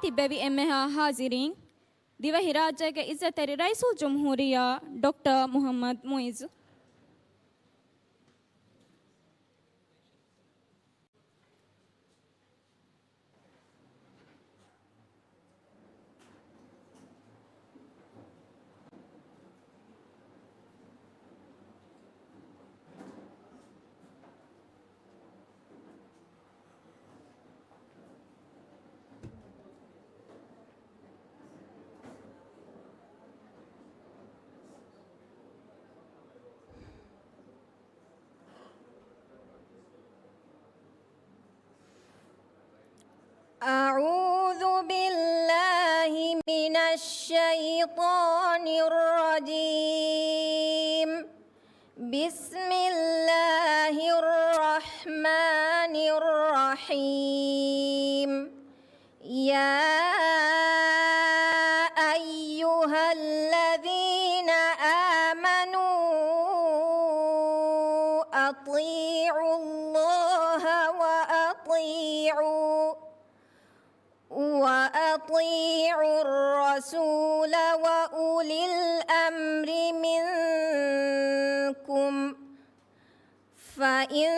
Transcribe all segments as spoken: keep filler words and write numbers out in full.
ތިއްބެވި އެންމެހާ ހާޒިރީން، ދިވެހިރާއްޖޭގެ އިއްޒަތްތެރި ރައީސުލްޖުމްހޫރިއްޔާ ޑޮކްޓަރ މުޙައްމަދު މުޢިއްޒު. أعوذ بالله من الشيطان الرجيم. بسم الله الرحمن الرحيم. يا أيها الذين آمنوا أطيعوا الله وأطيعوا، وأطيعوا الرسول وأولي الأمر منكم، فإن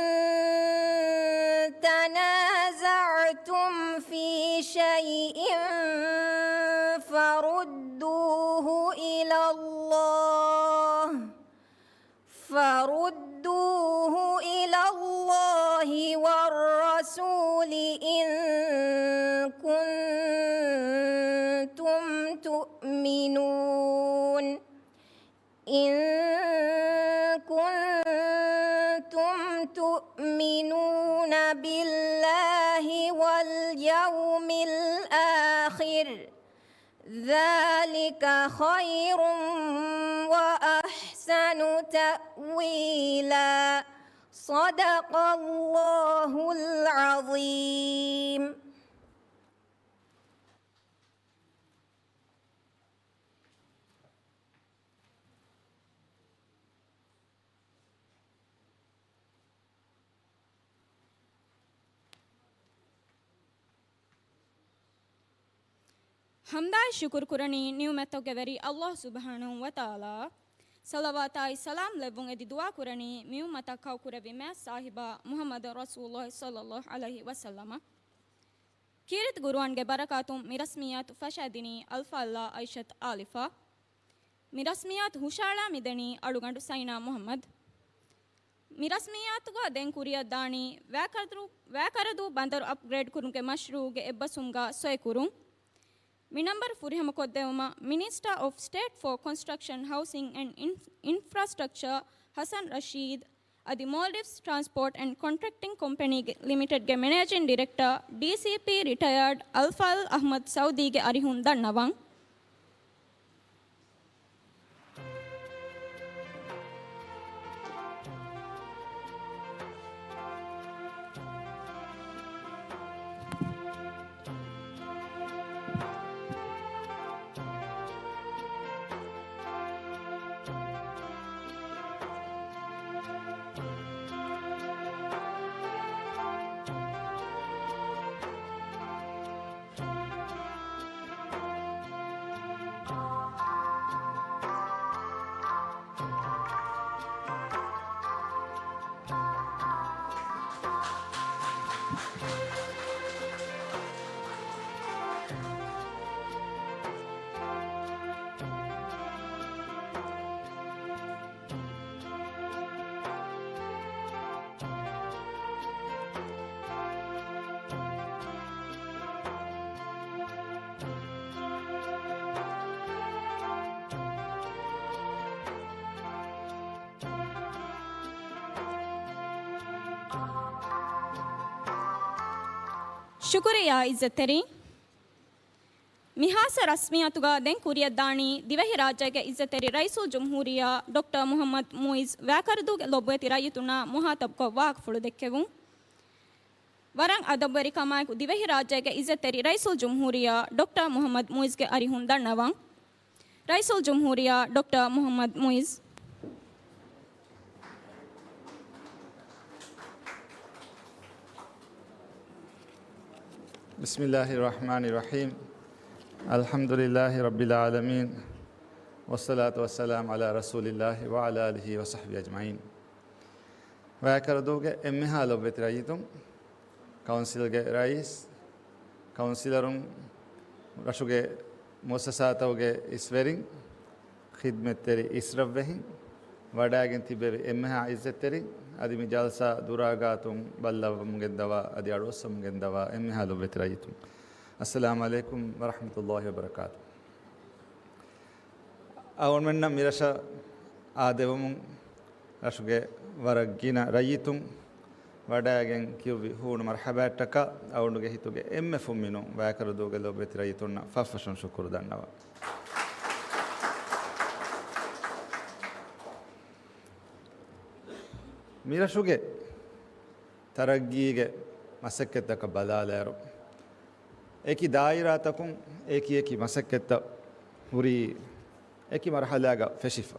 تنازعتم في شيء فردوه إلى الله، فردوه إلى الله والرسول إن كنتم تؤمنون، إن كنتم تؤمنون بالله واليوم الآخر، ذلك خير وأحسن تأويلا. صدق الله العظيم. ޙަމްދާއި ޝުކުރު ކުރަނީ ނިޢުމަތްތަކުގެ ވެރި ﷲ ސުބްޙާނަހޫ ވަތަޢާލާއަށް. ޞަލަވާތާއި ސަލާމް ލެއްވުން އެދި ދުޢާ ކުރަނީ މިއުއްމަތަށް ކައުކުރެއްވި މާތް ސާހިބާ މުޙައްމަދު ރަސޫލުﷲ ޞައްލަﷲ ޢަލައިހި ވަސައްލަމަށް. ކީރިތި ގުރުއާންގެ ބަރަކާތުން މި ރަސްމިއްޔާތު ފަށާދިނީ އަލްފާޟިލާ ޢާއިޝަތު އާލިފާ. މި ރަސްމިއްޔާތު ހުށައަޅާ މިދަނީ އަޅުގަނޑު ސައިނާ މުޙައްމަދު. މި ރަސްމިއްޔާތުގަ ދެން ކުރިއަށް ދާނީ ވައިކަރަދޫ، ވައިކަރަދޫ ބަނދަރު އަޕްގްރޭޑް ކުރުމުގެ މަޝްރޫޢުގެ އެއްބަސްވުމުގަ ސޮއިކުރުން. މި ނަންބަރު ފުރިހަމަކޮށްދެއްވުމަށް މިނިސްޓަރ އޮފް ސްޓޭޓް ފޯ ކޮންސްޓްރަކްޝަން، ހައުސިން އެންޑް އިން، އިންފްރާސްޓްރަކްޗަރ ޙަސަން ރަޝީދު އަދި މޯލްޑިވްސް ޓްރާންސްޕޯޓް އެންޑް ކޮންޓްރެކްޓިން ކޮމްޕެނީގެ ލިމިޓެޑްގެ މެނޭޖިން ޑިރެކްޓަރ، ޑީސީޕީ ރިޓަޔާޑް އަލްފާޟިލް އަޙްމަދު ސައުދީގެ އަރިހުން ދަންނަވަން. ޝުކުރިއްޔާ އިއްޒަތްތެރިން. މި ޚާއްޞަ ރަސްމިއްޔާތުގަ ދެން ކުރިއަށްދާނީ ދިވެހިރާއްޖޭގެ އިއްޒަތްތެރި ރައީސުލްޖުމްހޫރިއްޔާ ޑޮކްޓަރ މުޙައްމަދު މުޢިއްޒު ވައިކަރަދޫގެ ލޮބުވެތި ރައްޔިތުންނާ މުޚާޠަބުކޮށް ވާހަކަފުޅު ދެއްކެވުން. ވަރަށް އަދަބުވެރިކަމާއެކު ދިވެހިރާއްޖޭގެ އިއްޒަތްތެރި ރައީސުލްޖުމްހޫރިއްޔާ ޑޮކްޓަރ މުޙައްމަދު މުޢިއްޒުގެ އަރިހުން ދަންނަވަން. ރައީސުލްޖުމްހޫރިއްޔާ ޑޮކްޓަރ މުޙައްމަދު މުޢިއްޒު. بسم الله الرحمن الرحيم. އަލްޙަމްދުލިއްލާހި ރައްބިލް ޢާލަމީން، ވައްޞަލާތު ވައްސަލާމު ޢަލާ ރަސޫލިއްލާހި ވަޢަލާ އާލިހި ވަޞަޙްބިހި އަޖްމަޢީން. ވައިކަރަދޫގެ އެންމެހާ ލޮބުވެތި ރައްޔިތުން، ކައުންސިލްގެ ރައީސް، ކައުންސިލަރުން، ރަށުގެ މުއައްސަސާތަކުގެ އިސްވެރިން، ޚިދްމަތްތެރި އިސްރަށްވެހިން، ވަޑައިގެން ތިއްބެވި އެންމެހާ ޢިއްޒަތްތެރިން، އަދި މި ޖަލްސާ ދުރާގާތުން ބައްލަވަމުން ގެންދަވާ، އަދި އަޑުއައްސަމުން ގެންދަވާ އެންމެހާ ލޮބުވެތި ރައްޔިތުން، އައްސަލާމު ޢަލައިކުމް ވަރަޙްމަތުﷲި ވަބަރަކާތު. އަޅުގަނޑުމެންނަށް މިރަށަށް އާދެވުމުން ރަށުގެ ވަރަށް ގިނަ ރައްޔިތުން ވަޑައިގެން ކިޔުއްވި ހޫނު މަރްޙަބާއްޓަކާ އަޅުގަނޑުގެ ހިތުގެ އެންމެ ފުންމިނުން ވައިކަރަދޫގެ ލޮބުވެތި ރައްޔިތުންނަށް ފަށްފަށުން ޝުކުރު ދަންނަވަން. މިރަށުގެ ތަރައްގީގެ މަސައްކަތްތަކަށް ބަލާލާއިރު، އެކި ދާއިރާތަކުން އެކި އެކި މަސައްކަތްތައް ހުރީ އެކި މަރުޙަލާގަ ފެށިފަ.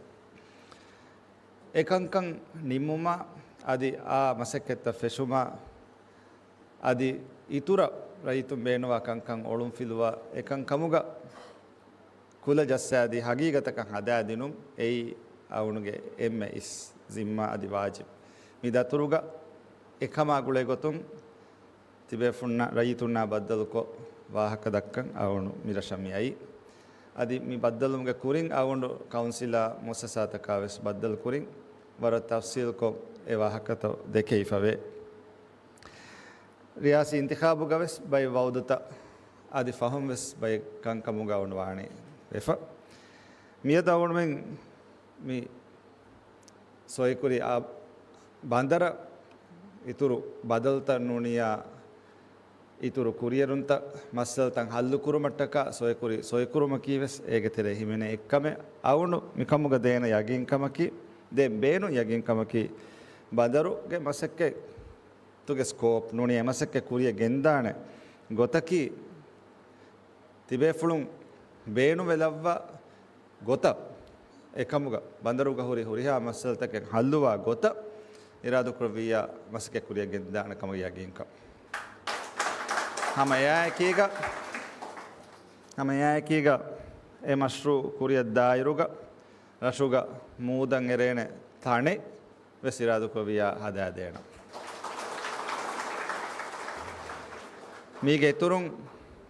އެކަންކަން ނިންމުމާ، އަދި އާ މަސައްކަތްތައް ފެށުމާ، އަދި އިތުރަށް ރައްޔިތުން ބޭނުންވާ ކަންކަން އޮޅުންފިލުވާ އެކަންކަމުގަ ކުލަ ޖައްސާދީ ހަގީގަތަކަށް ހަދާދިނުން އެއީ އަޅުގަނޑުގެ އެންމެ އިސް ޒިންމާ އަދި ވާޖިބު. މި ދަތުރުގަ އެކަމާ ގުޅޭގޮތުން ތިބޭފުންނަށް ރައްޔިތުންނާ ބައްދަލުކޮށް ވާހަކަ ދައްކަން އަޅުގަނޑު މިރަށަށް މިއައީ. އަދި މި ބައްދަލުވުމުގެ ކުރިން އަޅުގަނޑު ކައުންސިލާ މުއައްސަސާތަކާ ވެސް ބައްދަލުކުރިން ވަރަށް ތަފްސީލްކޮށް އެ ވާހަކަތައް ދެކެވިފަވޭ. ރިޔާސީ އިންތިޚާބުގަ ވެސް ބައެއް ވައުދުތައް އަދި ފަހުން ވެސް ބައެއް ކަންކަމުގަ އަޅުގަނޑު ވާނީ ވެފަ. މިއަދު އަޅުގަނޑުމެން މި ސޮއިކުރި އާ ބަނދަރަށް އިތުރު ބަދަލުތައް ނޫނިޔާ އިތުރު ކުރިއެރުންތައް މައްސަލަތައް ހައްލުކުރުމަށްޓަކާ ސޮއިކުރި ސޮއިކުރުމަކީ ވެސް އޭގެ ތެރޭ ހިމެނޭ އެއްކަމެއް. އަޅުގަނޑު މިކަމުގަ ދޭނެ ޔަގީންކަމަކީ، ދޭން ބޭނުން ޔަގީންކަމަކީ، ބަނދަރުގެ މަސައްކަތުގެ ސްކޯޕް ނޫނީ އެ މަސައްކަތް ކުރިއަށް ގެންދާނެ ގޮތަކީ، ތިބޭފުޅުން ބޭނުންވެލައްވާ ގޮތަށް އެކަމުގަ ބަނދަރުގަ ހުރި ހުރިހާ މައްސަލަތަކެއް ހައްލުވާ ގޮތަށް އިރާދަކުރެއްވިއްޔާ މަސައްކަތް ކުރިއަށް ގެންދާނެ ކަމަށް ޔަގީންކަން. ހަމަ އެއާއެކީގަ، ހަމަ އެއާއެކީގަ އެ މަޝްރޫޢު ކުރިއަށް ދާއިރުގަ ރަށުގަ މޫދަށް އެރޭނެ ތަނެއް ވެސް އިރާދަކުރެއްވިއްޔާ ހަދާދޭނަން. މީގެ އިތުރުން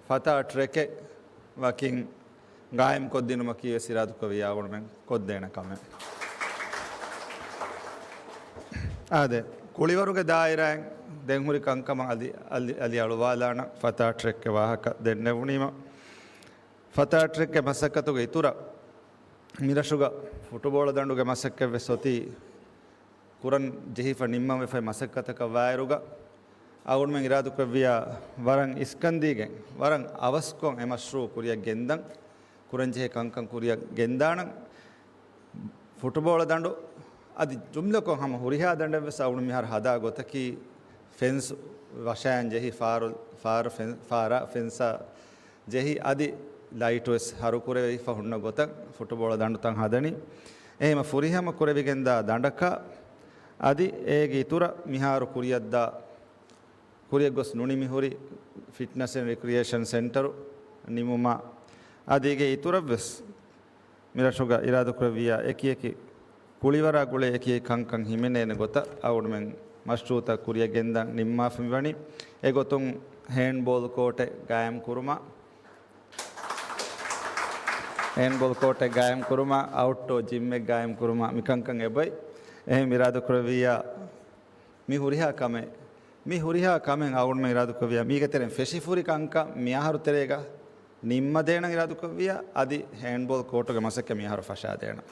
ފަތާ ޓްރެކެއް ވަކިން ގާއިމްކޮށްދިނުމަކީ ވެސް އިރާދަކުރެއްވިއްޔާ އަޅުގަނޑުމެން ކޮށްދޭނެ ކަމެއް. އާދެ، ކުޅިވަރުގެ ދާއިރާއިން ދެން ހުރި ކަންކަމަށް އަލި، އަލި، އަލި އަޅުވާލާނަން. ފަތާ ޓްރެކްގެ ވާހަކަ ދެންނެވުނީމަ، ފަތާ ޓްރެކްގެ މަސައްކަތުގެ އިތުރަށް މިރަށުގަ ފުޓުބޯޅަ ދަނޑުގެ މަސައްކަތް ވެސް އޮތީ ކުރަން ޖެހިފަ ނިންމަން ވެފައި މަސައްކަތަކަށް ވާއިރުގަ، އަޅުގަނޑުމެން އިރާދަކުރެއްވިއްޔާ ވަރަށް އިސްކަންދީގެން، ވަރަށް އަވަސްކޮށް އެ މަޝްރޫޢު ކުރިއަށް ގެންދަން، ކުރަންޖެހޭ ކަންކަން ކުރިއަށް ގެންދާނަން. ފުޓުބޯޅަ ދަނޑު އަދި ޖުމްލަކޮށް ހަމަ ހުރިހާ ދަނޑެއް ވެސް އަޅުގަނޑު މިހާރު ހަދާ ގޮތަކީ، ފެންސް ވަށައިން ޖެހި، ފާރު، ފާރު ފެން، ފާރާ ފެންސާ ޖެހި، އަދި ލައިޓު ވެސް ހަރުކުރެވިފަ ހުންނަ ގޮތަށް ފުޓުބޯޅަ ދަނޑުތައް ހަދަނީ. އެހެން ފުރިހަމަ ކުރެވިގެންދާ ދަނޑަކަށް އަދި އޭގެ އިތުރަށް މިހާރު ކުރިއަށްދާ، ކުރިއަށް ގޮސް ނުނިމި ހުރި ފިޓްނަސް އެންޑް ރިކްރިއޭޝަން ސެންޓަރު ނިމުމާ، އަދި އޭގެ އިތުރަށް ވެސް މިރަށުގަ އިރާދަކުރެއްވިއްޔާ އެކި އެކި ކުޅިވަރާ ގުޅޭ އެކި އެކި ކަންކަން ހިމެނޭނެ ގޮތަށް އަޅުގަނޑުމެން މަޝްރޫޢުތައް ކުރިއަށް ގެންދަން ނިންމާފަ މިވަނީ. އެގޮތުން ހޭންޑްބޯލް ކޯޓެއް ގާއިމް ކުރުމާ، ހޭންޑްބޯލް ކޯޓެއް ގާއިމް ކުރުމާ، އައުޓްޑޯ ޖިމްއެއް ގާއިމް ކުރުމާ، މިކަންކަން އެބައި. އެހެން އިރާދަކުރެއްވިއްޔާ މި ހުރިހާ ކަމެއް، މި ހުރިހާ ކަމެއް އަޅުގަނޑުމެން އިރާދަކުރެއްވިއްޔާ މީގެ ތެރެއިން ފެށިފުރި ކަންކަން މިއަހަރު ތެރޭގަ ނިންމަދޭނަން އިރާދަކުރެއްވިއްޔާ، އަދި ހޭންޑްބޯލް ކޯޓުގެ މަސައްކަތް މިއަހަރު ފަށާދޭނަން.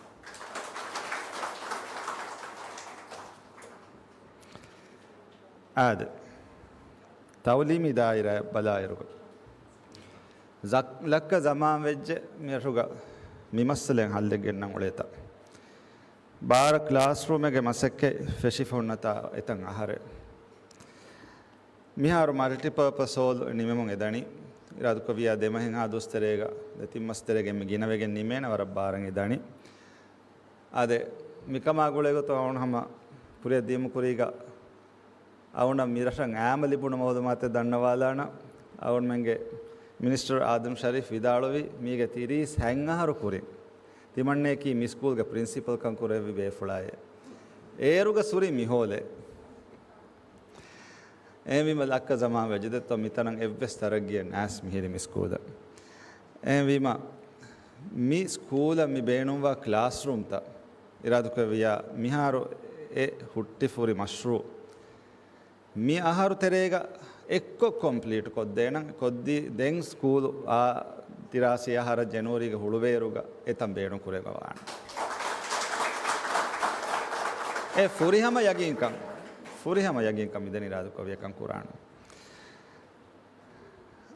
އާދެ، ތައުލީމީ ދާއިރާއަށް ބަލާއިރުގަ، ޒަ، ލައްކަ ޒަމާން ވެއްޖެ މިރަށުގަ މި މައްސަލައިން ހައްލެއް ގެންނަން އުޅޭތަ؟ ބާރަ ކްލާސްރޫމެއްގެ މަސައްކަތް ފެށިފަ ހުންނަތާ އެތަން އަހަރެއް. މިހާރު މަލްޓިޕާޕަސް ހޯލް ނިމެމުން އެދަނީ. އިރާދަކުރެއްވިއްޔާ ދެމަހެއްހާ ދުވަސް ތެރޭގަ، ދެތިން މަސް ތެރޭގަ އެންމެ ގިނަވެގެން ނިމޭނެ ވަރަށް ބާރަށް އެދަނީ. އާދެ، މިކަމާ ގުޅޭގޮތުން އަޅުގަނޑު ހަމަ ކުރިއަށް ދިޔުމު ކުރީގަ އަޅުގަނޑަށް މިރަށަށް އާއްމު ލިބުނު މައުލޫމާތެއް ދަންނަވާލާނަން. އަޅުގަނޑުމެންގެ މިނިސްޓަރ އާދަމް ޝަރީފް ވިދާޅުވި، މީގެ ތިރީސް ހަތް އަހަރު ކުރިން ތިމަންނަޔަކީ މި ސްކޫލްގެ ޕްރިންސިޕަލްކަން ކުރެއްވި ބޭފުޅާއޭ. އޭރުގަ ސުރި މިހޯލޭ. އެހެންވީމަ ލައްކަ ޒަމާން ވެއްޖެ ދެއްތޯ މިތަނަށް އެއްވެސް ތަރައްގީއެއް ނާސް މިހިރި މި ސްކޫލަށް. އެހެންވީމަ މި ސްކޫލަށް މި ބޭނުންވާ ކްލާސްރޫމްތައް އިރާދަކުރެއްވިއްޔާ މިހާރު އެ ހުއްޓިފުރި މަޝްރޫއު މި އަހަރު ތެރޭގަ އެއްކޮށް ކޮމްޕްލީޓް ކޮށްދޭނަން. ކޮށްދީ ދެން ސްކޫލު އާ ދިރާސީ އަހަރަށް ޖެނުއަރީގެ ހުޅުވޭއިރުގަ އެތަން ބޭނުން ކުރެވިފަ ވާނެ. އެ ފުރިހަމަ ޔަގީންކަން، ފުރިހަމަ ޔަގީންކަން މިދެން އިރާދަކުރެއްވިއްޔާ ކަން ކުރާނަން.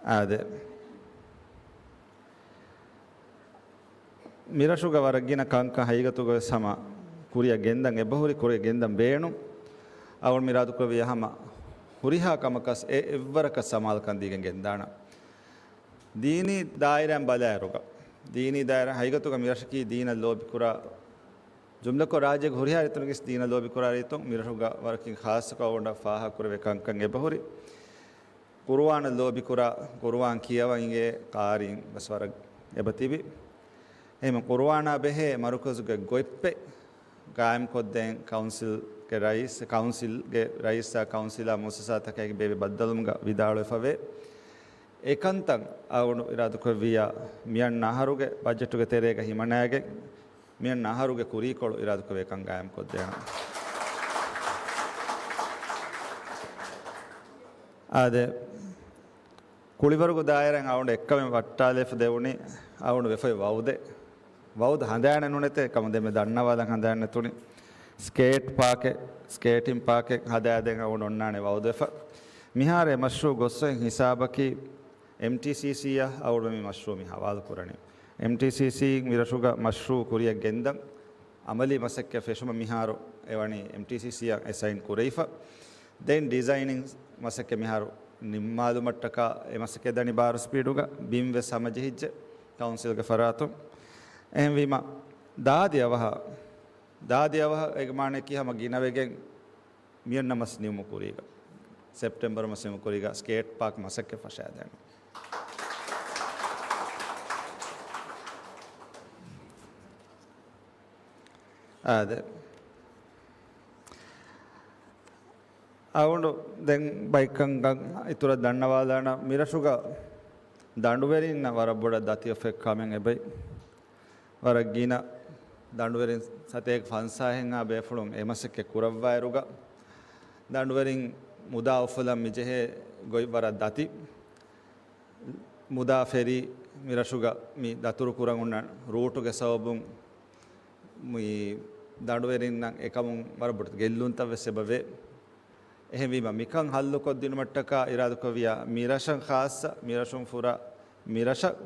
އާދެ. މިރަށުގަ ވަރަށް ގިނަ ކަންކަން ހަގީގަތުގަވެސް ހަމަ ކުރިއަށް ގެންދަން އެބަހުރި، ކުރިއަށް ގެންދަން ބޭނުން. އަޅުގަނޑު މި އިރާދަކުރެއްވިއްޔާ ހަމަ ހުރިހާ ކަމަކަސް އެ އެއްވަރަކަށް ސަމާލުކަން ދީގެން ގެންދާނަން. ދީނީ ދާއިރާއިން ބަލާއިރުގަ، ދީނީ ދާއިރާ ހަގީގަތުގަ މިރަށަކީ ދީނަށް ލޯބިކުރާ، ޖުމްލަކޮށް ރާއްޖޭގެ ހުރިހާ ރިއްތިންގެ ދީނަށް ލޯބިކުރާ ރިއްތުން، މިރަށުގަ ވަރަކިން ޚާއްޞަކޮށް އަޅުގަނޑަށް ފާހަގަކުރެވޭ ކަންކަން އެބަހުރި. ޤުރުއާނަށް ލޯބިކުރާ، ޤުރުއާން ކިޔަވަން އިނގޭ ޤާރީން ވެސް ވަރަށް އެބަ ތިބި. އެހެން ޤުރުއާނާ ބެހޭ މަރުކަޒުގެ ގޮތްޕެއް ގާއިމްކޮށްދޭން ކައުންސިލްގެ ރައީސް، ކައުންސިލްގެ ރައީސާ ކައުންސިލާ މުއައްސަސާތަކާއި ބޭއްވި ބައްދަލުވުމުގަ ވިދާޅުވެފަވޭ. އެކަންތައް އަޅުގަނޑު އިރާދަކުރެއްވިއްޔާ މިއަންނަ އަހަރުގެ ބަޖެޓުގެ ތެރޭގަ ހިމަނައިގެން މިއަންނަ އަހަރުގެ ކުރީކޮޅު އިރާދަކުރެވޭކަން ގާއިމްކޮށްދޭނަން. އާދެ، ކުޅިވަރުގެ ދާއިރާއިން އަޅުގަނޑު އެއްކަމެއް ވައްޓާލައިފަ ދެވުނީ އަޅުގަނޑު ވެފައި ވައުދެއް. ވައުދު ހަނދާނެއް ނުނެތޭ ކަމަށް ދެންމެ ދަންނަވާލަން ހަނދާން ނެތުނީ. ސްކޭޓް ޕާކެއް، ސްކޭޓިން ޕާކެއް ހަދާދޭން އަޅުގަނޑު އޮންނާނެ ވައުދުވެފަ. މިހާރު އެ މަޝްރޫއު ގޮސްފައި ހިސާބަކީ އެމްޓީސީސީއަށް އަޅުގަނޑު މި މަޝްރޫއު މި ހަވާލު ކުރަނީ. އެމްޓީސީސީ މިރަށުގަ މަޝްރޫއު ކުރިއަށް ގެންދަން އަމަލީ މަސައްކަތް ފެށުމަށް މިހާރު އެވަނީ އެމްޓީސީސީއަށް އެސައިން ކުރެވިފަ. ދެން ޑިޒައިނިން މަސައްކަތް މިހާރު ނިންމާލުމަށްޓަކާ އެ މަސައްކަތް ދަނީ ބާރު ސްޕީޑުގަ. ބިން ވެސް ހަމަޖެހިއްޖެ ކައުންސިލްގެ ފަރާތުން. އެހެންވީމަ ދާދި އަވަހަށް، ދާދި އަވަހަށް އޭގެ މާނައަކީ ހަމަ ގިނަވެގެން މިއަންނަ މަސް ނިމުމު ކުރީގަ، ސެޕްޓެމްބަރު މަސް ނިމުމު ކުރީގަ ސްކޭޓް ޕާކް މަސައްކަތް ފަށާދޭނަން. އާދެ. އަޅުގަނޑު ދެން ބައެއްކަންކަން އިތުރަށް ދަންނަވާލާނަން. މިރަށުގަ ދަނޑުވެރިންނަށް ވަރަށް ބޮޑަށް ދަތިވެފައި ކަމެއް އެބައި. ވަރަށް ގިނަ ދަނޑުވެރިން ސަތޭކަ ފަންސާހެއްހާ ބޭފުޅުން އެ މަސައްކަތް ކުރައްވާއިރުގަ، ދަނޑުވެރިން މުދާ އުފުލަން މިޖެހޭ ގޮތް ވަރަށް ދަތި. މުދާ ފެރީ މިރަށުގަ މި ދަތުރުކުރަން އޮންނަ ރޫޓުގެ ސަބަބުން މި ދަނޑުވެރިންނަށް އެކަމުން ވަރަށް ބޮޑު ގެއްލުންތައް ވެސް އެބަވޭ. އެހެންވީމަ، މިކަން ހައްލުކޮށްދިނުމަށްޓަކާ އިރާދަކުރެއްވިއްޔާ، މިރަށަށް ޚާއްޞަ، މިރަށުން ފުރާ، މިރަށަށް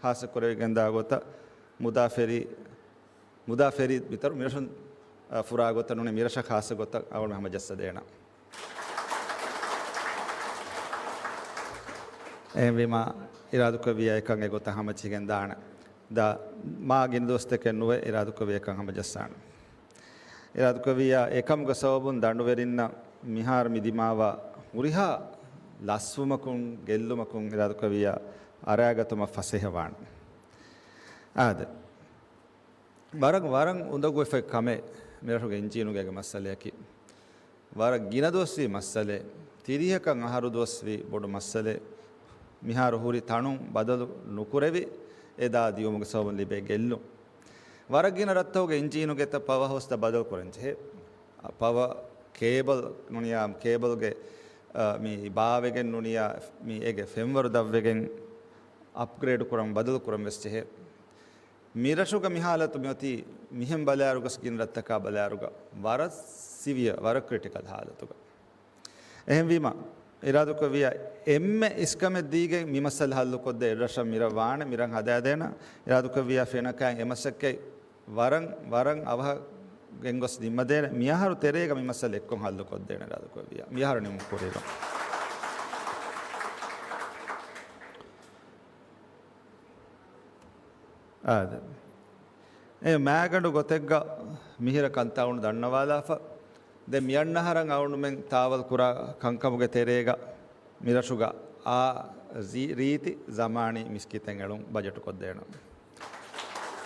ޚާއްޞަ ކުރެވިގެންދާ ގޮތަށް މުދާ ފެރީ، މުދާ ފެރީ މިތަރު މިރަށުން، އަ، ފުރާ ގޮތަށް ނޫނީ، މިރަށަށް ޚާއްޞަ ގޮތަށް އަޅުގަނޑު ހަމަޖައްސަދޭނަން. އެހެންވީމަ، އިރާދަކުރެއްވިއްޔާ އެކަން އެގޮތަށް ހަމަޖެހިގެން ދާނެ. ދާ، މާ ގިނަ ދުވަސްތަކެއް ނުވެ އިރާދަކުރެއްވިއްޔާ އެކަން ހަމަޖައްސާނެ. އިރާދަކުރެއްވިއްޔާ އެކަމުގެ ސަބަބުން ދަނޑުވެރިންނަށް މިހާރު މި ދިމާވާ ހުރިހާ ލަސްވުމަކުން، ގެއްލުމަކުން އިރާދަކުރެއްވިއްޔާ އަރާގަތުމަށް ފަސޭހަވާނެ. އާދެ. ވަރަށް، ވަރަށް އުނދަގޫވެފައި ކަމެއް މިރަށުގެ އިންޖީނުގޭގެ މައްސަލަޔަކީ. ވަރަށް ގިނަ ދުވަސްވީ މައްސަލައެއް. ތިރީހަކަށް އަހަރު ދުވަސްވީ ބޮޑު މައްސަލައެއް. މިހާރު ހުރި ތަނުން ބަދަލު ނުކުރެވި އެ ދާ ދިޔުމުގެ ސަބަބުން ލިބޭ ގެއްލުން. ވަރަށް ގިނަ ރަށްތަކުގެ އިންޖީނުގޭތައް ޕަވަރ ހައުސްތައް ބަދަލު ކުރަން ޖެހޭ. ޕަވަރ ކޭބަލް ނޫނިއްޔާ، ކޭބަލްގެ، އަ، މި ބާވެގެން ނޫނިއްޔާ، މި އޭގެ ފެންވަރު ދަށްވެގެން އަޕްގްރޭޑް ކުރަން، ބަދަލު ކުރަން ވެސް ޖެހޭ. މިރަށުގަ މި ހާލަތު މިއޮތީ މިހެން ބަލާއިރުގަސް ގިނަ ރަށްތަކާ ބަލާއިރުގަ ވަރަށް ސިވިއަ، ވަރަށް ކްރިޓިކަލް ހާލަތުގަ. އެހެންވީމަ، އިރާދަކުރެއްވިއްޔާ އެންމެ އިސްކަމެއް ދީގެން މި މައްސަލަ ހައްލުކޮށްދޭ އެއްރަށަށް މިރަށް ވާނެ، މިރަށް ހަދާދޭނަން. އިރާދަކުރެއްވިއްޔާ ފެނަކައިން އެ މަސައްކަތް ވަރަށް، ވަރަށް އަވަހަށް ގެންގޮސް ނިންމަދޭނެ. މިއަހަރު ތެރޭގަ މި މައްސަލަ އެއްކޮށް ހައްލުކޮށްދޭނެ އިރާދަކުރެއްވިއްޔާ. މިއަހަރު ނިމުން ކުރީގަ. އާދެ. އެ މާގަނޑު ގޮތެއްގަ މިހިރަ ކަންތައް އަޅުގަނޑު ދަންނަވާލާފަ. ދެން މިއަންނަ އަހަރަށް އަޅުގަނޑުމެން ތާވަލް ކުރާ ކަންކަމުގެ ތެރޭގަ މިރަށުގަ އާ ޒީ-، ރީތި ޒަމާނީ މިސްކިތެއް އެޅުން ބަޖެޓު ކޮށްދޭނަން.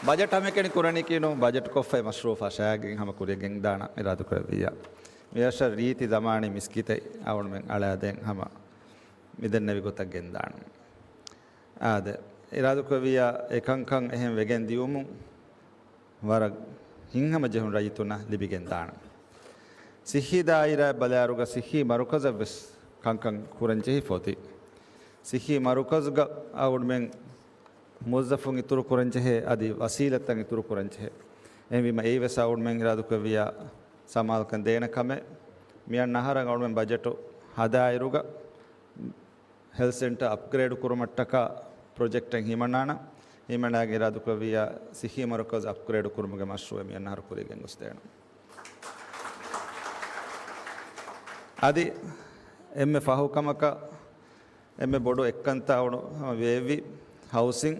ބަޖެޓް ހަމައެކަނި ކުރަނީކީ ނޫން، ބަޖެޓް ކޮށްފައި މަޝްރޫއު ފަށާގެން ހަމަ ކުރިޔަށް ގެންދާނަން އިރާދަކުރެއްވިއްޔާ. މިރަށަށް ރީތި ޒަމާނީ މިސްކިތެއް އަޅުމެން އަޅާދޭން ހަމަ މިދެންނެވި ގޮތަށް ގެންދާނަން. އާދެ، އިރާދަކުރެއްވިއްޔާ އެކަންކަން އެހެން ވެގެން ދިޔުމުން ވަރަށް ހިތްހަމަޖެހުން ރައްޔިތުންނަށް ލިބިގެންދާނަން. ސިއްހީ ދާއިރާއަށް ބަލާއިރުގަ ސިއްހީ މަރުކަޒަށްވެސް ކަންކަން ކުރަން ޖެހިފަ އޮތީ. ސިއްހީ މަރުކަޒުގަ އަޅުމެން މުވައްޒަފުން އިތުރު ކުރަން ޖެހޭ، އަދި ވަސީލަތްތައް އިތުރު ކުރަން ޖެހޭ. އެހެންވީމަ އެއީވެސް އަޅުމެން އިރާދަކުރެއްވިއްޔާ ސަމާލުކަން ދޭނެ ކަމެއް. މިއަންނަ އަހަރަށް އަޅުމެން ބަޖެޓު ހަދާއިރުގަ ހެލްތް ސެންޓަރ އަޕްގްރޭޑް ކުރުމަށްޓަކާ ޕްރޮޖެކްޓެއް ހިމަނާނަން. ހިމަނާގެން އިރާދަކުރެއްވިއްޔާ ސިއްހީ މަރުކަޒު އަޕްގްރޭޑް ކުރުމުގެ މަޝްރޫއެއް މިއަންނަ އަހަރު ކުރިޔަށް ގެންގޮސްދޭނަން. އަދި އެންމެ ފަހު ކަމަކަށް އެންމެ ބޮޑު އެއްކަންތައް އަޅު ހަމަ ވޭއްވި ހައުސިން.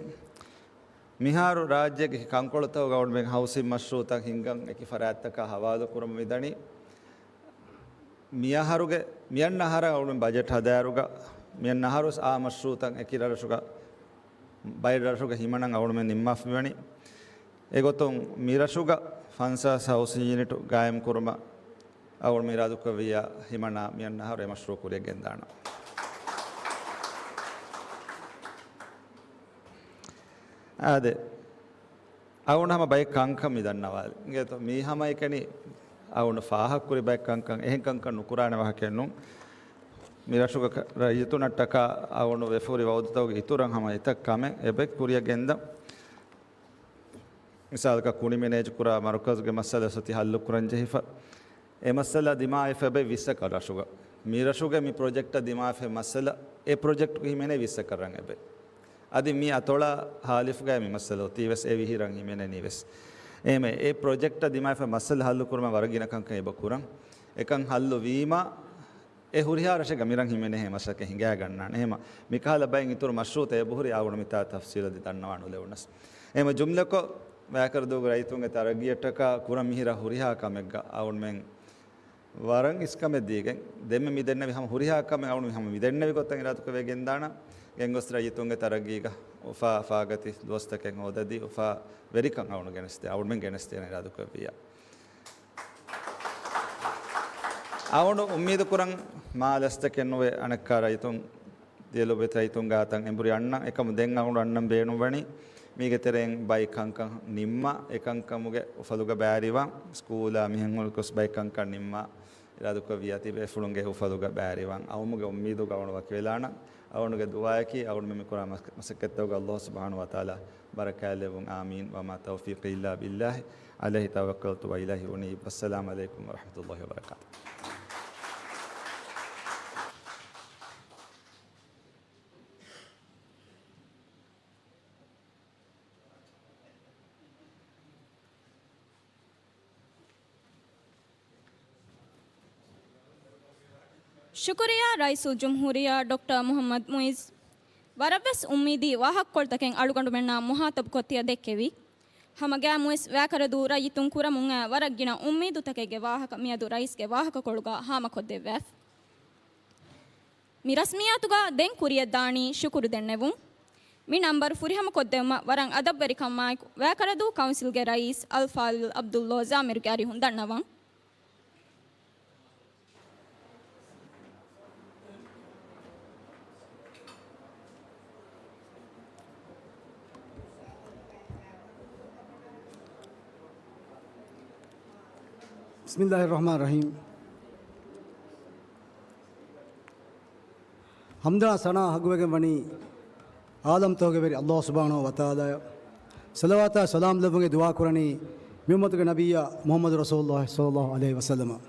މިހާރު ރާއްޖޭގެ ކަންކޮޅުތަކުގަ އަޅުމެން ހައުސިން މަޝްރޫއުތައް ހިންގަން އެކި ފަރާތްތަކާ ހަވާލު ކުރަމުން މިދަނީ. މިއަހަރުގެ، މިއަންނަ އަހަރަށް އަޅުމެން ބަޖެޓް ހަދާއިރުގަ، މިއަންނަ އަހަރުވެސް އާ މަޝްރޫއުތައް އެކި ރަށަށުގަ، ބައެއް ރަށުގަ ހިމަނަން އަޅުމެން ނިންމާފަ މިވަނީ. އެގޮތުން މިރަށުގަ ފަންސާސް ހައުސިން ޔުނިޓު ގާއިމް ކުރުމަށް އަޅުމެން އިރާދަކުރެއްވިއްޔާ ހިމަނާ މިއަންނަ އަހަރު އެ މަޝްރޫއު ކުރިޔަށް ގެންދާނަން. އާދެ، އަޅުގަނޑު ހަމަ ބައެއް ކަންކަން މި ދަންނަވާލި. އިނގޭތޯ، މީ ހަމައެކަނި އަޅުގަނޑު ފާހަގަކުރި ބައެއް ކަންކަން، އެހެން ކަންކަން ނުކުރާނެ ވާހަކައެއް ނޫން. މި ރަށުގަ ކަ-، ރައްޔިތުންނަށްޓަކާ އަޅުގަނޑު ވެފަ ހުރި ވައުދުތަކުގެ އިތުރަށް ހަމަ އެތައް ކަމެއް އެބަ ކުރިޔަށް ގެންދަން. މިސާލަކަށް ކުނި މެނޭޖް ކުރާ މަރުކަޒުގެ މައްސަލަ އޮތީ ހައްލު ކުރަން ޖެހިފަ. އެ މައްސަލަ ދިމާވެފަ އެބަ ވިއްސަކަށް ރަށުގަ. މި ރަށުގެ މި ޕްރޮޖެކްޓަށް ދިމާވެފަ މައްސަލަ، އެ ޕްރޮޖެކްޓުގެ ހިމެނޭ ވިއްސަކަށް ރަށް އެބަ. އަދި މި އަތޮޅާ ހާލިފުގައި މި މައްސަލަ އޮތީ ވެސް އެ ވިހި ރަށް ހިމެނެނީ ވެސް. އެހެންވެ، އެ ޕްރޮޖެކްޓަށް ދިމާވެފަ މައްސަލަ ހައްލު ކުރުމަށް ވަރަށް ގިނަ ކަންކަން އެބަ ކުރަން. އެކަން ހައްލު ވީމަ، އެ ހުރިހާ ރަށެއްގަ މިރަށް ހިމެނޭ މަސައްކަތް ހިނގައިގަންނާނެ. އެހެންވީމަ، މިކަހަލަ ބައެއް އިތުރު މަޝްރޫއުތައް އެބަހުރި އަޅުގަނޑު މިތާ ތަފްސީލަށް ދަންނަވާން ނުލެވުނަސް. އެހެންވީމަ، ޖުމްލަކޮށް ވައިކަރަދޫގެ ރައްޔިތުންގެ ތަރައްގީއަށްޓަކާ ކުރަން މިހިރަ ހުރިހާ ކަމެއްގަ އަޅުމެން ވަރަށް އިސްކަމެއް ދީގެން، ދެންމެ މި ދެންނެވި ހަމަ ހުރިހާ ކަމެއް އަޅުމެން ހަމަ މި ދެންނެވި ގޮތަށް އިރާދަކުރެވި ގެންދާނަން. ގެންގޮސް ރައްޔިތުންގެ ތަރައްގީގަ އުފާ އުފާގަތި ދުވަސްތަކެއް ހޯދަދީ، އުފާ ވެރިކަން އަޅުގަނޑު ގެނެސްދޭ، އަޅުމެން ގެނެސްދޭނަން އިރާދަކުރެއްވިއްޔާ. އަޅުގަނޑު އުއްމީދު ކުރަން މާ ލަސްތަކެއް ނުވެ، އަނެއްކާ ރައްޔިތުން ދިޔަލުބެތި ރައްޔިތުން ގާތަށް އެނބުރި އަންނަން. އެކަމު ދެން އަޅުގަނޑު އަންނަން ބޭނުންވަނީ މީގެ ތެރެއިން ބައި ކަންކަން ނިންމާ، އެ ކަންކަމުގެ އުފަލުގަ ބައިވެރިވާން، ސްކޫލާ މިހެން ހުރި ގޮސް ބައި ކަންކަން ނިންމާ، އިރާދަކުރެއްވިއްޔާ ތިބޭފުޅުންގެ އުފަލުގަ ބައިވެރިވާން އައުމުގެ އުއްމީދުގަ އަޅުގަނޑު ވަކިވެލާނަން. އަޅުގަނޑުގެ ދުޢާއަކީ އަޅުގަނޑު މި ކުރާ މަސް-، މަސައްކަތްތަކުގަ ﷲ ސުބްޙާނަހޫ ވަތަޢާލާ ބަރަކާތްލެއްވުން. އާމީން. وما توفيقي إلا بالله، عليه توكلت وإليه أنيب. والسلام عليكم ورحمة الله وبركاته. ޝުކުރިއްޔާ ރައީސުލްޖުމްހޫރިއްޔާ ޑޮކްޓަރ މުޙައްމަދު މުޢިއްޒު. ވަރަށްވެސް އުއްމީދީ ވާހަކަކޮޅުތަކެއް އަޅުގަނޑުމެންނާ މުޚާޠަބުކޮށް ތިޔަ ދެއްކެވި. ހަމަ ގައިމުވެސް ވައިކަރަދޫ ރައްޔިތުން ކުރަމުން އައި ވަރަށް ގިނަ އުއްމީދުތަކެއްގެ ވާހަކަ މިއަދު ރައީސްގެ ވާހަކަކޮޅުގަ ހާމަކޮށްދެއްވާފަ. މި ރަސްމިއްޔާތުގަ ދެން ކުރިޔަށްދާނީ ޝުކުރު ދެންނެވުން. މި ނަންބަރު ފުރިހަމަކޮށްދެއްވުމަށް ވަރަށް އަދަބުވެރިކަމާއެކު ވައިކަރަދޫ ކައުންސިލްގެ ރައީސް އަލްފާޟިލް ޢަބްދުﷲ ޒާމިރުގެ އަރިހުން ދަންނަވަން. بسم الله الرحمن الرحيم. ޙަމްދާ ސަނާ ޙައްޤުވެގެން ވަނީ ޢާލަމްތަކުގެ ވެރި ﷲ ސުބްޙާނަހޫ ވަތަޢާލާއަށް. ޞަލަވާތާ ސަލާމް ލެއްވުމުގެ ދުޢާ ކުރަނީ މި އުއްމަތުގެ ނަބިއްޔާ މުޙައްމަދު ރަސޫލުﷲ ޞައްލަﷲ ޢަލައިހި ވަސައްލަމަށް.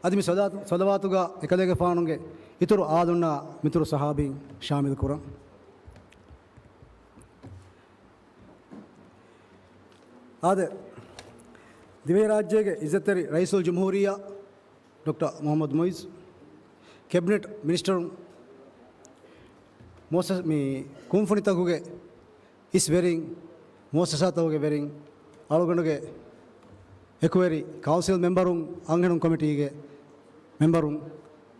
އަދި މި ޞަލާ-، ޞަލަވާތުގަ އެކަލޭގެފާނުގެ އިތުރު އާލުންނާ މިތުރު ޞަޙާބީން ޝާމިލް ކުރަން. އާދެ، ދިވެހިރާއްޖޭގެ ޢިއްޒަތްތެރި ރައީސުލްޖުމްހޫރިއްޔާ ޑޮކްޓަރ މުޙައްމަދު މުޢިއްޒު، ކެބިނެޓް މިނިސްޓަރުން، މުއައްސަސް-، މި ކުންފުނިތަކުގެ އިސް ވެރިން، މުއައްސަސާތަކުގެ ވެރިން، އަޅުގަނޑުގެ އެކުވެރި ކައުންސިލް މެމްބަރުން، އަންހެނުން ކޮމިޓީގެ މެމްބަރުން،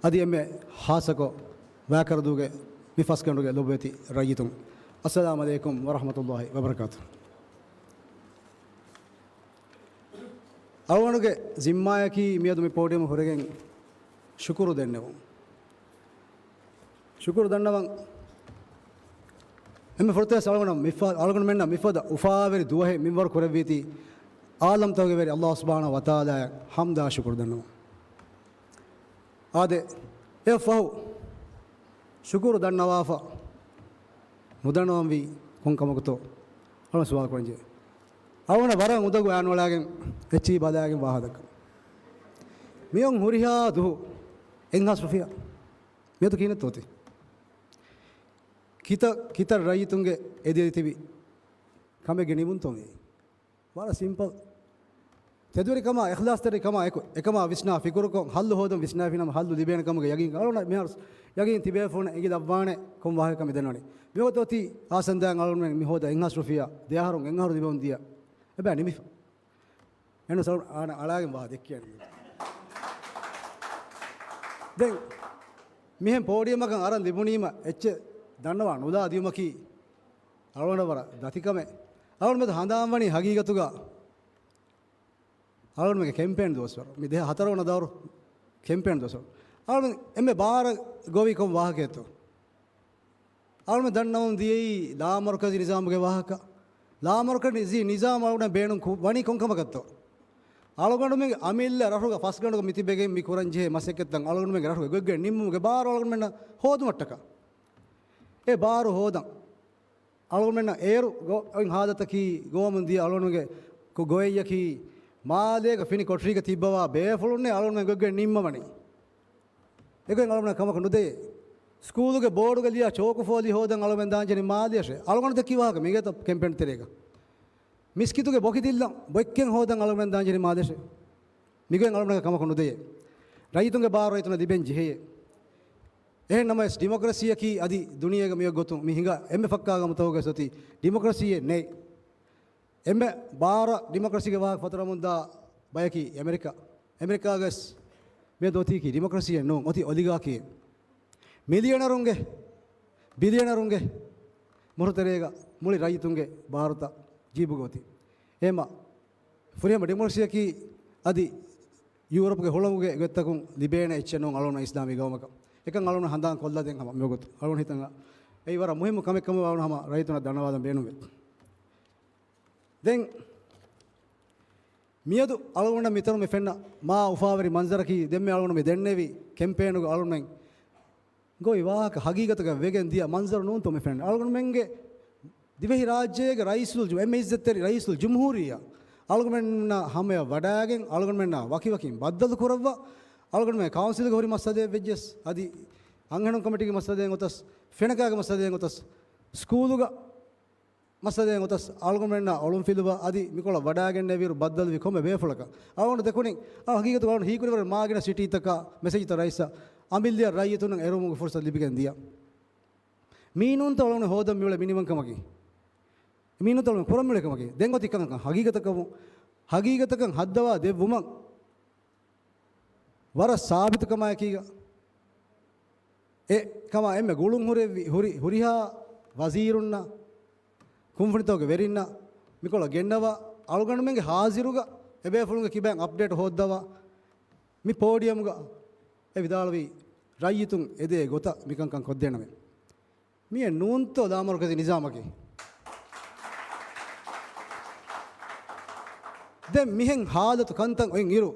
އަދި އެންމެ ޚާއްޞަކޮށް ވައިކަރަދޫގެ މި ފަސްގަނޑުގެ ލޮބުވެތި ރައްޔިތުން، އައްސަލާމު ޢަލައިކުމް ވަރަޙްމަތުﷲި ވަބަރަކާތު. އަޅުގަނޑުގެ ޒިންމާއަކީ މިއަދު މި ޕޯޑިއަމަށް ހުރެގެން ޝުކުރު ދެންނެވުން. ޝުކުރު ދަންނަވަން. އެންމެ ފުރަތަމަ އަޅުގަނޑަށް މިފަ-، އަޅުގަނޑުމެންނަށް މިފަދަ އުފާވެރި ދުވަހެއް މިންވަރު ކުރެއްވީތީ އާލަމްތަކުގެ ވެރި ﷲ ސުބްޙާނަހޫ ވަތަޢާލާއަށް ޙަމްދާ ޝުކުރު ދަންނަވަން. އާދެ، އެއަށް ފަހު ޝުކުރު ދަންނަވާފަ ނުދަންނަވަންވީ ކޮން ކަމަކުތޯ؟ އަޅުގަނޑު ސުވާލު ކުރަންޖެހޭ. އަޅުގަނޑަށް ވަރަށް އުނދަގޫ އަންނައަޅާގެން އެއްޗިހި ބަލާގެން ވާހަކަ ދައްކަން. މިއޮން ހުރިހާ ދުހު އެއްހާސް ރުފިޔާ. މިއަދު ކިހިނެއްތޯ އޮތީ؟ ކިތައް، ކިތައް ރައްޔިތުންގެ އެދި އެދި ތިބި ކަމެއްގެ ނިމުންތޯ މިއީ؟ ވަރަށް ސިމްޕަލް. ތެދުވެރިކަމާ، އިޚްލާޞްތެރިކަމާ އެކު، އެކަމާ ވިސްނާ ފިކުރުކޮށް، ހައްލު ހޯދަން ވިސްނާފިނަމަ، ހައްލު ލިބޭނެ ކަމުގެ ޔަގީން އަޅުގަނޑަށް މިހާރު ޔަގީން ތިބޭފުޅުން އެނގިލައްވާނެ ކޮން ވާހަކަ މި ދެންނެވުނީ. މިވަގުތު އޮތީ އާސަންދާ އަޅުގަނޑުމެން މި ހޯދާ އެއްހާސް ރުފިޔާ، ދެ އަހަރުން އެއް އަހަރު ލިބެވުން ދިޔަ. އެބަ ނިމިފަ. އެން ސަލް އާނ އަޅާގެން ވާ ދެއްކިޔަނީ. ދެން މިހެން ޕޯޑިއަމަކަށް އަރަން ލިބުނީމަ އެއްޗެއް ދަންނަވާ ނުލާ ދިޔުމަކީ އަޅުގަނޑަށް ވަރަށް ދަތިކަމެއް. އަޅުގަނޑުމެދު ހަނދާން ވަނީ ހަގީގަތުގަ އަޅުގަނޑުމެންގެ ކެމްޕޭން ދުވަސްވަރު. މި ދެހާސް ހަތަރު ވަނަ ދައުރު ކެމްޕޭން ދުވަސްވަރު. އަޅުގަނޑު އެންމެ ބާރަށް ގޮވީ ކޮން ވާހަކައެއްތޯ؟ އަޅުގަނޑު ދަންނަވަން ދިޔައީ ލާމަރުކަޒީ ނިޒާމުގެ ވާހަކަ. ލާމަރުކަޒީ ނިޒާމް އަޅުގަނޑަށް ބޭނުން ކު-، ވަނީ ކޮންކަމަކަށްތޯ؟ އަޅުގަނޑުމެންގެ އަމިއްލަ ރަށުގަ ފަސްގަނޑުގަ މި ތިބެގެން މި ކުރަންޖެހޭ މަސައްކަތްތައް އަޅުގަނޑުމެންގެ ރަށުގެ ގޮތްގޮތް ނިންމުމުގެ ބާރު އަޅުގަނޑުމެންނަށް ހޯދުމަށްޓަކާ. އެ ބާރު ހޯދަން. އަޅުގަނޑުމެންނަށް އޭރު ގޮ-، އޮތް ހާލަތަކީ ގޮވަމުން ދިޔަ އަޅުގަނޑުގެ ކު-، ގޮވައްޔަކީ މާލޭގަ ފިނި ކޮޓަރީގަ ތިއްބަވާ ބޭފުޅުންނޭ އަޅުގަނޑުމެން ގޮތްގޮތް ނިންމަވަނީ. އެގޮތް އަޅުގަނޑަށް ކަމަކު ނުދެޔޭ. ސްކޫލުގެ ބޯޑުގަ ލިޔާ ޗޯކު ފޯލި ހޯދަން އަޅުގަނޑުމެން ދާންޖެހެނީ މާލެއަށޭ. އަޅުގަނޑު ދެއްކި ވާހަކަ މިގޭތޯ ކެމްޕޭން ތެރޭގަ. މިސްކިތުގެ ބޮކި ދިއްލަން ބޮއްކެއް ހޯދަން އަޅުގަނޑުމެން ދާންޖެހެނީ މާލެއަށޭ. މިގޮތް އަޅުގަނޑަށް ކަމަކު ނުދެޔޭ. ރައްޔިތުންގެ ބާރު ރައްޔިތުންނަށް ލިބެން ޖެހެޔޭ. އެހެން ނަމަވެސް ޑިމޮކްރަސީއަކީ އަދި ދުނިޔޭގަ މިއޮތް ގޮތުން މި ހިނގާ އެންމެ ފައްކާ ގައުމުތަކުގަ އޮތީ ޑިމޮކްރަސީއެއް ނެތް. އެންމެ ބާރަށް ޑިމޮކްރަސީގެ ވާހަކަ ފަތުރަމުންދާ ބަޔަކީ އެމެރިކާ. އެމެރިކާގަސް މިއަދު އޮތީކީ ޑިމޮކްރަސީއެއް ނޫން، އޮތީ އޮލިގާކީއެއް. މިލިޔަނަރުންގެ، ބިލިޔަނަރުންގެ މޮހޮރުތެރޭގަ މުޅި ރައްޔިތުންގެ ބާރުތައް ޖީބުގަ އޮތީ. އެހެމަ ފުރިހަމަ ޑިމޮކްރަސީއަކީ އަދި ޔޫރަޕްގެ ހުޅަނގުގެ ގޮތްތަކުން ލިބޭނެ އެއްޗެއް ނޫން އަޅުގަނޑު އިސްލާމީ ގައުމަކަށް. އެކަން އަޅުގަނޑު ހަނދާން ކޮށްލާދޭން ހަމަ މިވަގުތު. އަޅުގަނޑު ހިތަން އެއީ ވަރަށް މުހިއްމު ކަމެއް ކަމަށް އަޅުގަނޑު ހަމަ ރައްޔިތުންނަށް ދަންނަވާލަން ބޭނުންވޭ. ދެން މިއަދު އަޅުގަނޑަށް މިތަނުން މި ފެންނަ މާ އުފާވެރި މަންޒަރަކީ ދެންމެ އަޅުގަނޑު މި ދެންނެވި ކެމްޕޭނުގަ އަޅުގަނޑުމެން ގޮވި ވާހަކަ ހަގީގަތުގަ ވެގެން ދިޔަ މަންޒަރު ނޫންތޯ މި ފެންނަ. އަޅުގަނޑުމެންގެ ދިވެހި ރާއްޖޭގެ ރައީސުލް ޖު-، އެންމެ އިއްޒަތްތެރި ރައީސުލް ޖުމްހޫރިއްޔާ އަޅުގަނޑުމެންނާ ހަމަޔަށް ވަޑައިގެން އަޅުގަނޑުމެންނާ ވަކިވަކިން ބައްދަލު ކުރައްވާ، އަޅުގަނޑުމެން ކައުންސިލްގެ ހުރި މައްސަލައެއް ވެއްޖެސް، އަދި އަންހެނުން ކޮމިޓީގެ މައްސަލައެއް އޮތަސް، ފެނަކާގެ މައްސަލައެއް އޮތަސް، ސްކޫލުގަ މައްސަލައެއް އޮތަސް އަޅުގަނޑުމެންނާ އޮޅުންފިލުވާ އަދި މިކޮޅަށް ވަޑައިގެންނެވިއިރު ބައްދަލުވި ކޮންމެ ބޭފުޅަކަށް އަޅުގަނޑު ދެކުނީ، އަޅު ހަގީގަތުގަ އަޅުގަނޑު ހީކުރިވަރު މާގިނަ ސިޓީތަކާ މެސެޖްތައް ރައީސަށް އަމިއްލަ ރައްޔިތުންނަށް އެރުވުމުގެ ފުރުސަތު ލިބިގެން ދިޔަ. މީނޫންތައް އަޅުގަނޑު ހޯދަން މިއުޅޭ މިނިވަންކަމަކީ. މީނޫންތައް އަޅުގަނޑު ކުރަން މިއުޅޭ ކަމަކީ. ދެން އޮތީ ކަންކަން ހަގީގަތަކަށް، ހަގީގަތަކަށް ހައްދަވާ ދެއްވުމަށް ވަރަށް ސާބިތުކަމާއެކީގަ އެ ކަމާ އެންމެ ގުޅުން ހުރެއްވި ހުރި، ހުރިހާ ވަޒީރުންނަށް، ކުންފުނިތަކުގެ ވެރިންނަށް މިކޮޅަށް ގެންނަވާ، އަޅުގަނޑުމެންގެ ހާޒިރުގަ އެބޭފުޅުންގެ ކިބައިން އަޕްޑޭޓް ހޯއްދަވާ، މި ޕޯޑިއަމުގަ އެ ވިދާޅުވީ ރައްޔިތުން އެދޭ ގޮތަށް މިކަންކަން ކޮށްދޭނަމޭ. މިއެއް ނޫންތޯ ލާމަރުކަޒީ ނިޒާމަކީ؟ ދެން މިހެން ހާލަތު ކަންތައް އޮތް އިރު،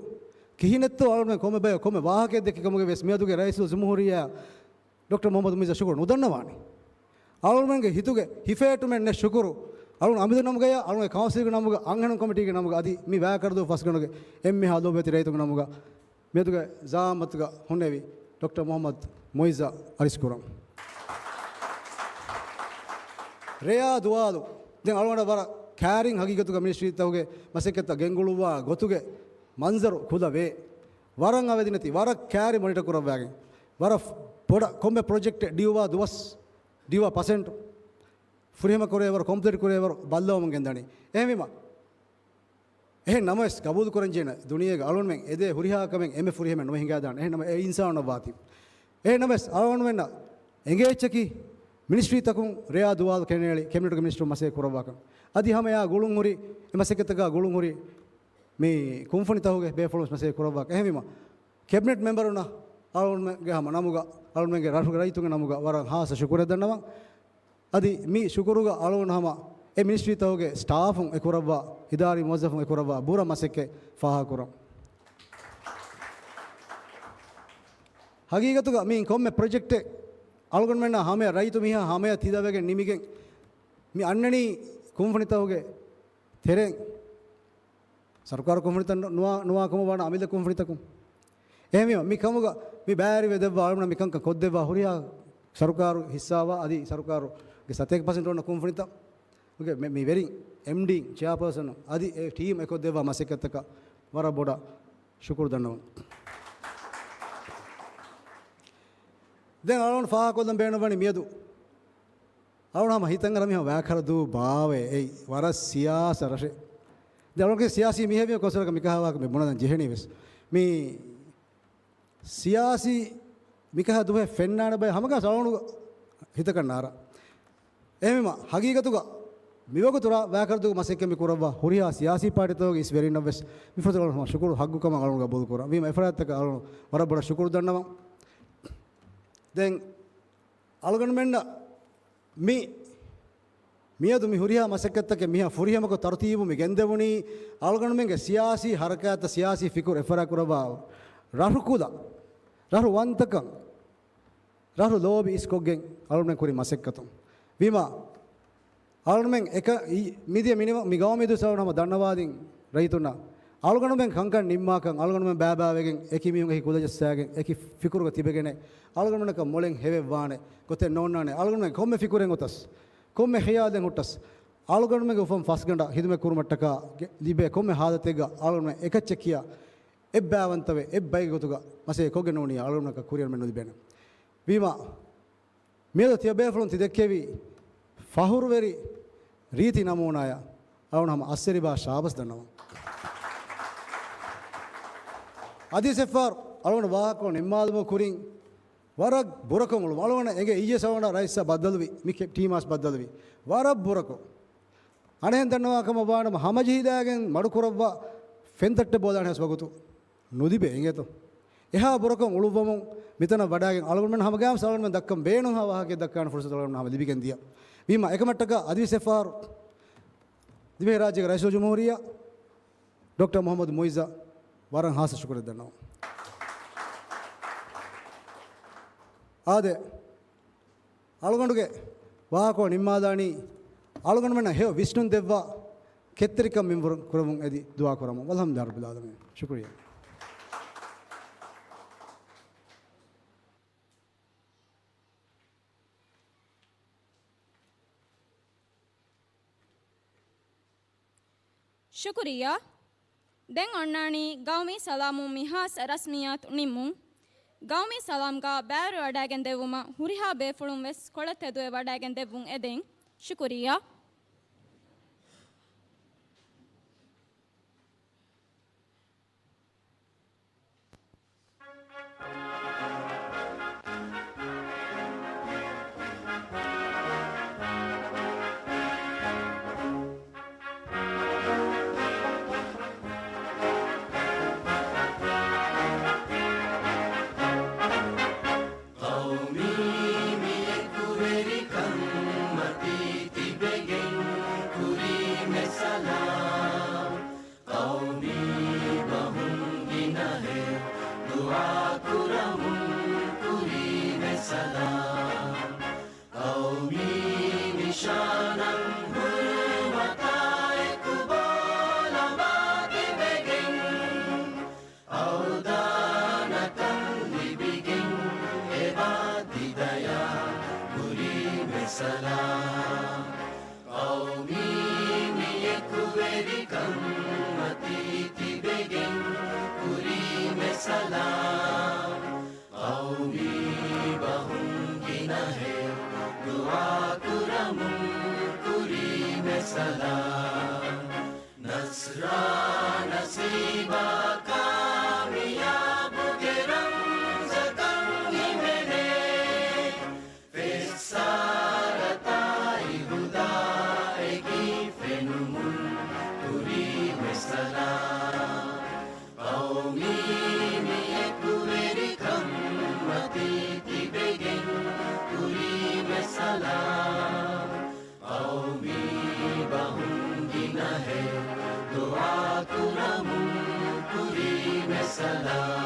ކިހިނެއްތޯ އަޅުގަނޑުމެން ކޮންމެ ބަޔަކު ކޮންމެ ވާހަކައެއް ދެއްކި ކަމުގައި ވެސް މިއަދުގެ ރައީސުލްޖުމްހޫރިއްޔާ ޑޮކްޓަރ މުޙައްމަދު މުޢިއްޒަށް ޝުކުރު ނުދަންނަވާނެ. އަޅުގަނޑުމެންގެ ހިތުގެ ހިފޭޓުމެއް ނެތް ޝުކުރު. އަޅުގަނޑު އަމިއްލަ ނަމުގަޔާ، އަޅުގަނޑުގެ ކައުންސިލްގެ ނަމުގަ، އަންހެނުން ކޮމިޓީގެ ނަމުގަ، އަދި މި ވައިކަރަދޫ ފަސްގަނޑުގެ އެންމެހާ ލޯބިވެތި ރައްޔިތުންގެ ނަމުގަ މިއަދުގެ ޒަޢާމަތުގަ ހުންނެވި ޑޮކްޓަރ މުޙައްމަދު މުޢިއްޒަށް އަރިސް ކުރަން. ރެޔާ ދުވާލު. ދެން އަޅުގަނޑަށް ވަރަށް ކައިރިން ހަގީގަތުގަ މިނިސްޓްރީތަކުގެ މަސައްކަތްތައް ގެންގުޅުއްވާ ގޮތުގެ މަންޒަރު ކުލަ ވޭ. ވަރަށް އަވަދިނެތި، ވަރަށް ކައިރި މޮނިޓަ ކުރައްވާގެން، ވަރަށް ބޮޑަށް ކޮންމެ ޕްރޮޖެކްޓެއް ޑިއުވާ ދުވަސް، ޑިއުވާ ޕަސެންޓު ފުރިހަމަ ކުރޭވަރު، ކޮމްޕްލީޓް ކުރޭވަރު ބައްލަވަމުން ގެންދަނީ. އެހެންވީމަ، އެހެން ނަމަވެސް ގަބޫލު ކުރަންޖެހޭނެ ދުނިޔޭގަ އަޅުގަނޑުމެން އެދޭ ހުރިހާ ކަމެއް އެންމެ ފުރިހަމައެއް ނުވެ ހިނގާދާނެ. އެހެން ނަމަ އެ އިންސާނުންނަށް ވާތީ. އެހެން ނަމަވެސް އަޅުގަނޑުމެންނަށް އެނގޭ އެއްޗަކީ މިނިސްޓްރީތަކުން ރެޔާ ދުވާލު ކެނޑިއެޅި ކެބިނެޓުގެ މިނިސްޓަރުން މަސައްކަތް ކުރައްވާކަން. އަދި ހަމައެއާ ގުޅުންހުރި، އެ މަސައްކަތަކާ ގުޅުންހުރި މި ކުންފުނިތަކުގެ ބޭފުޅުން މަސައްކަތް ކުރައްވާކަށް. އެހެންވީމަ، ކެބިނެޓް މެމްބަރުންނަށް އަޅުގަނޑުމެންގެ ހަމަ ނަމުގަ، އަޅުގަނޑުމެންގެ ރަށުގެ ރައްޔިތުންގެ ނަމުގަ ވަރަށް ހާއްސަ ޝުކުރެއް ދަންނަވަން. އަދި މި ޝުކުރުގަ އަޅުގަނޑު ހަމަ އެ މިނިސްޓްރީތަކުގެ ސްޓާފުން އެކުރައްވާ، އިދާރީ މުވައްޒަފުން އެކުރައްވާ ބުރަ މަސައްކަތް ފާހަގަކުރަން. ހަގީގަތުގަ މިއިން ކޮންމެ ޕްރޮޖެކްޓެއް އަޅުގަނޑުމެންނާ ހަމަޔަށް ރައްޔިތު މީހާ ހަމަޔަށް ތިލަވެގެން ނިމިގެން މި އަންނަނީ ކުންފުނިތަކުގެ ތެރެއިން. ސަރުކާރު ކުންފުނިތައް ނުވާ، ނުވާ ކަމަށް ވާނަމަ އަމިއްލަ ކުންފުނިތަކުން. އެހެންވީމަ، މި ކަމުގަ މި ބައިވެރިވެ ދެއްވާ އަޅުގަނޑު މިކަންކަން ކޮށްދެއްވާ ހުރިހާ ސަރުކާރު ހިއްސާވާ އަދި ސަރުކާރުގެ ސަތޭކަ ޕަސެންޓް އޮންނަ ކުންފުނިތައް ގެ މި، މި ވެރިން، އެމްޑީ، ޗެއާޕާސަން އަދި އެ ޓީމް އެކޮށްދެއްވާ މަސައްކަތްތަކަށް ވަރަށް ބޮޑަށް ޝުކުރު ދަންނަވަން. ދެން އަޅުގަނޑު ފާހަގަކޮށްލަން ބޭނުންވަނީ މިއަދު އަޅުގަނޑު ހަމަ ހިތަށް އަރާ މިހާ ވާކަރަ ދޫ ބާވޭ އެއީ ވަރަށް ސިޔާސަ ރަށެއް. ދެން އަޅުގަނޑު ސިޔާސީ މީހެއް ވީމަ ކޮންމެސް ވަރަކަށް މިކަހަލަ ވާހަކަ މި ބުނަން ޖެހެނީ ވެސް. މި ސިޔާސީ މިކަހަލަ ދުވަހެއް ފެންނާނެ ބައެއް ހަމަގަ ސަޅުނު ހިތަކަށް ނާރާ. އެހެންވީމަ، ހަގީގަތުގަ މިވަގުތު ވާކަރަ ދޫ މަސައްކަތް މި ކުރައްވާ ހުރިހާ ސިޔާސީ ޕާޓީތަކުގެ އިސް ވެރިންނަށް ވެސް މި ފުރަތަމަ ޝުކުރު ހައްގުކަމަށް އަޅުގަނޑު ގަބޫލު ކުރަން. ވީމަ އެފަރާތްތަކަށް އަޅުގަނޑު ވަރަށް ބޮޑަށް ޝުކުރު ދަންނަވަން. ދެން އަޅުގަނޑުމެންނަށް މި، މިއަދު މި ހުރިހާ މަސައްކަތްތަކެއް މިހާ ފުރިހަމަކޮށް ތަރުތީބު މި ގެންދެވުނީ، އަޅުގަނޑުމެންގެ ސިޔާސީ ހަރަކާތްތައް ސިޔާސީ ފިކުރު އެއްފަރާތް ކުރައްވާ ރަށު ކުލަ، ރަށު ވަންތަކަން، ރަށު ލޯބި އިސްކޮށްގެން އަޅުގަނޑުމެން ކުރި މަސައްކަތުން. ވީމާ، އަޅުގަނޑުމެން އެކަ، އި، މިދިޔަ މިނިވަ، މި ގައުމީ ދުވަސް އަޅުގަނޑު ހަމަ ދަންނަވާދިން ރައްޔިތުންނަށް، އަޅުގަނޑުމެން ކަންކަން ނިންމާކަން، އަޅުގަނޑުމެން ބައިބައިވެގެން އެކި މީހުން އެކި ކުލަޖައްސާގެން އެކި ފިކުރުގަ ތިބެގެނެއް، އަޅުގަނޑުމެންނަކަށް މޮޅެން ހެވެއްވާނެ ގޮތެއް ނޯންނާނެ. އަޅުގަނޑުމެން ކޮންމެ ފިކުރެއް އޮތަސް، ކޮންމެ ޚިޔާލެއް ހުއްޓަސް، އަޅުގަނޑުމެންގެ އުފަން ފަސްގަނޑަށް ޚިދުމަތް ކުރުމަށްޓަކާ ގެ، ލިބޭ ކޮންމެ ހާލަތެއްގަ އަޅުގަނޑުމެން އެކައްޗެއް ކިޔާ އެއްބައިވަންތަވެ، އެއްބައިގެ ގޮތުގަ މަސައްކަތް ކޮށްގެން ނޫނީ އަޅުގަނޑުމެންނަކަށް ކުރިއަރަމެއް ނުލިބޭނެ. ވީމާ، މިއަދު ތިޔަބޭފުޅުން ތި ދެއްކެވި ފަހުރުވެރި ރީތި ނަމޫނާޔަށް އަޅުގަނޑު ހަމަ އައްސެރިބާ ޝާބަސް ދަންނަވަން. އަދިވެސް އެއްފަހަރު އަޅުގަނޑު ވާހަކަ ނިންމާލުމުގެ ކުރިން ވަރަށް ބުރަކޮށް އުޅުމުން، އަޅުގަނޑު އެނގޭ އިއްޔެ ސަވަނަ ރައިސް ބައްދަލުވި، މި ކެ، ޓީމް އަސް ބައްދަލުވި. ވަރަށް ބުރަކޮށް. އަނެއްހެން ދަންނަވާ ކަމަށް ވާނަމަ ހަމަޖެހިލާގެން މަޑުކުރައްވާ ފެންތައްޓެއް ބޯލާނެ ހެސް ވަގުތު ނުލިބޭ އިނގޭތޯ. އެހާ ބުރަކޮށް އުޅުއްވަމުން މިތަނަށް ވަޑައިގެން އަޅުގަނޑުމެން ހަމަގައިމުވެސް އަޅުގަނޑުމެން ދައްކަން ބޭނުންހާ ވާހަކައެއް ދައްކާނެ ފުރުސަތު އަޅުގަނޑު ހަމަ ލިބިގެން ދިޔަ. ވީމާ އެކަމަށްޓަކާ އަދިވެސް އެއްފަހަރު ދިވެހިރާއްޖޭގެ ރައީސުލްޖުމްހޫރިއްޔާ ޑޮކްޓަރ މުޙައްމަދު މުޢިއްޒަށް ވަރަށް ހާއްސަ ޝުކުރެއް ދަންނަވަން. އާދެ، އަޅުގަނޑުގެ ވާހަކަ ނިންމާލާނީ، އަޅުގަނޑުމެންނަށް ހެޔޮ ވިސްނުން ދެއްވާ ކެތްތެރިކަން މިންވަރު ކުރަމުން އެދި ދުޢާ ކުރަމުން. ވަލްޙަމްދުލިއްލާހި ރައްބިލް ޢާލަމީން. ޝުކުރިއްޔާ. ޝުކުރިއްޔާ. ދެން އޮންނާނީ ގައުމީ ސަލާމުން މި ހާއްސަ ރަސްމިއްޔާތު ނިންމުން. ގައުމީ ސަލާމްގަ ބައިވެރިވަޑައިގެން ދެއްވުމަށް ހުރިހާ ބޭފުޅުން ވެސް ކޮޅަށް ތެދުވެ ވަޑައިގެން ދެއްވުން އެދެން. ޝުކުރިއްޔާ. ޤައުމީ މި އެކުވެރިކަން މަތީ ތިބެގެން ކުރީމެ ސަލާމް. ޤައުމީ ބަހުން ގިނަހެއް ދުޢާ ކުރަމުން ކުރީމެ ސަލާމް. ޤައުމީ ނިޝާނަށް ހުރުމަތާ އެކު ބޯލަމާ ތިބެގެން އަވަދާން ކަން ލިބިގެން އެބަ ދިދަޔާ ކުރީމެ ސަލާމް. ޤައުމީ މި އެކުވެރިކަން މަތީ ތިބެގެން ކުރީމެ ސަލާމް. ޤައުމީ ބަހުން ސަލާމް.